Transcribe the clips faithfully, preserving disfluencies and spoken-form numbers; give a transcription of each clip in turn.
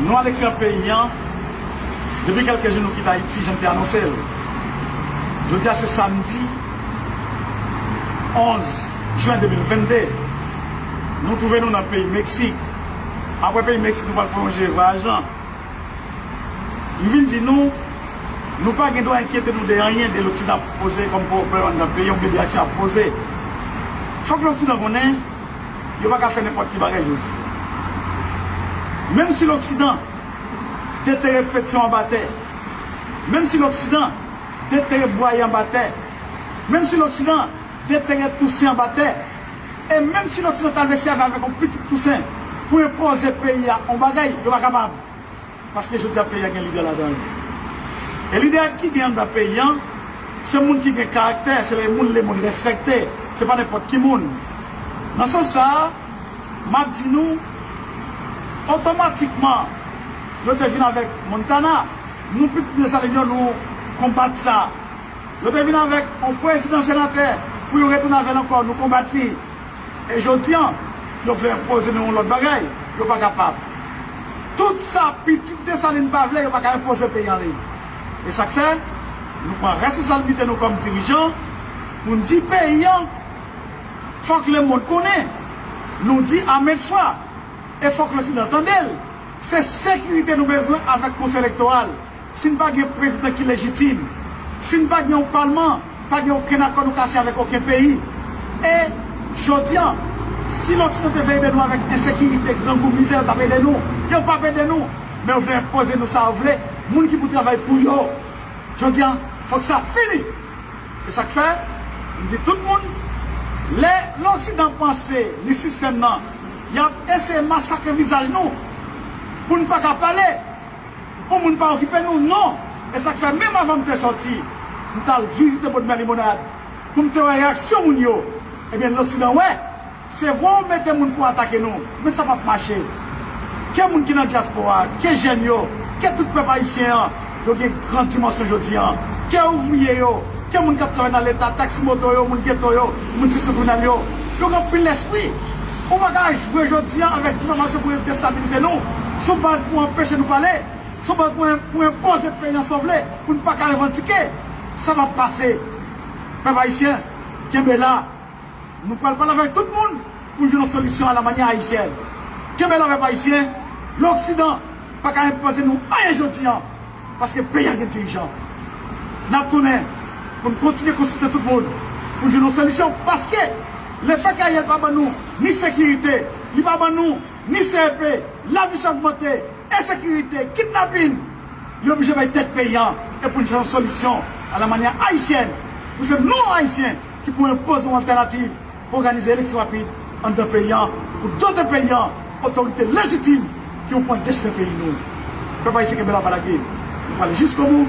Nou anekse peyi an depi kèlke jou, nou kite Ayiti jan n te anonse l. Jodi a se samdi onz jen de mil venn de. Nou twouve nou nan peyi Meksik. Apre peyi Meksik, nou pral pwolonje vwayaj lan. M vin di nou, nou pa gen dwa enkyete nou de anyen de Loksidan ap poze kòm pwoblèm anndan peyi an oubyen de aksyon ap poze. Fòk Loksidan konnen, yo pa ka fè nenpòt ki bagay jodi. Menm si Loksidan detere Petyon anba tè, menm si Loksidan detere Bwaye anba tè, menm si Loksidan detere Tousen anba tè, e menm si Loksidan ta vle sèvi avèk yon pitit Tousen pou enpoze peyi a yon bagay, yo pa kapab. Paske jodi a peyi a gen lidè ladan l. E lidè ki gen anndan peyi an, se moun ki gen karaktè, se moun lemonn respekte, se pa nenpòt ki moun. Nan sans sa a, m ap di nou, otomatikman, yo te vin avèk Montana, nou pitit Desalin yo, nou konbat sa. Yo te vin avèk yon prezidan senatè pou yo retounen avè l ankò, nou konbat li. E jodi an, yo vle enpoze nou yon lòt bagay, yo pa kapab. Tout sa pitit Desalin pa vle, yo pa ka enpoze peyi an li. E sa k fè, nou pran responsablite nou kòm dirijan pou n di peyi an, fòk lemonn konnen, nou di a mil fwa, e fòk Loksidan tande l, se sekirite nou bezwen avèk Konsèy Elektoral. Si n pa gen prezidan ki lejitim, si n pa gen yon palman, pa gen okenn akò nou ka siyen avèk okenn peyi. E jodi an, si Loksidan te vle ede nou avèk ensekirite, grangou, mizè, yo t ap ede nou. Yo p ap ede nou, men yo vle enpoze nou sa yo vle, moun ki pou travay pou yo. Jodi an, fòk sa fini. E sa k fè, m di tout moun, lè Loksidan panse li sistèm nan, y ap eseye masakre vizaj nou pou n pa ka pale. Pou moun pa okipe nou, non. E sa k fè, menm avan m te sòti, m t al vizite Bòdmè Limonad pou m te wè reyaksyon moun yo. Ebyen, Loksidan wè, se vre yo mete moun pou atake nou, men sa p ap mache. Ke moun ki nan dyaspora, ke jèn yo, ke tout pèp ayisyen an, yo gen gran dimansyon jodi an. Ke ouvriye yo, ke moun k ap travay nan Leta, taksi moto yo, moun geto yo, moun seksyon kriminèl yo, yo gen anpil lespri. Ou pa ka jwe jodi an avèk difamasyon pou destabilize nou sou baz pou anpeche nou pale. Sou bòl pou, pou enpoze peyi an sa w vle, pou n pa ka revandike. Sa p ap pase. Pèp ayisyen, kenbe la. Nou pral pale avèk tout moun pou jwenn yon solisyon alamanyè ayisyèn. Kenbe la, pèp ayisyen. Loksidan pa ka enpoze nou anyen jodi an, paske peyi a gen dirijan. N ap tounen pou n kontinye konsilte tout moun pou n jwenn yon solisyon, paske lefètke Ariel pa ban nou ni sekirite, li pa ban nou ni C E P, lavi chè ogmante, ensekirite, kidnapin, li oblije bay tèt peyi an e pou n chèche yon solisyon alamanyè ayisyèn, pou se nou Ayisyen ki pou enpoze yon altènativ pou òganize eleksyon rapid anndan peyi an, pou dote peyi an otorite lejitim ki pou pran desten peyi nou. Pèp ayisyen, kenbe la, pa lage. Nou prale jiskobou.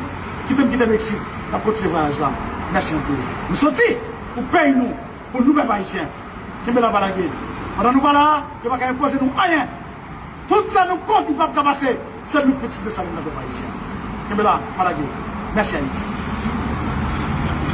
Kite m kite Meksik, n ap kontinye vwayaj la. Mèsi anpil. Nou soti pou peyi nou, pou nou pèp ayisyen. Kenbe la, pa lage. Pandan nou pa la, yo pa ka enpoze nou anyen. Tout sa nou kont, li p ap ka pase. Se nou pitit Desalin nan, pèp ayisyen. Kenbe la, pa lage. Mèsi Ayiti.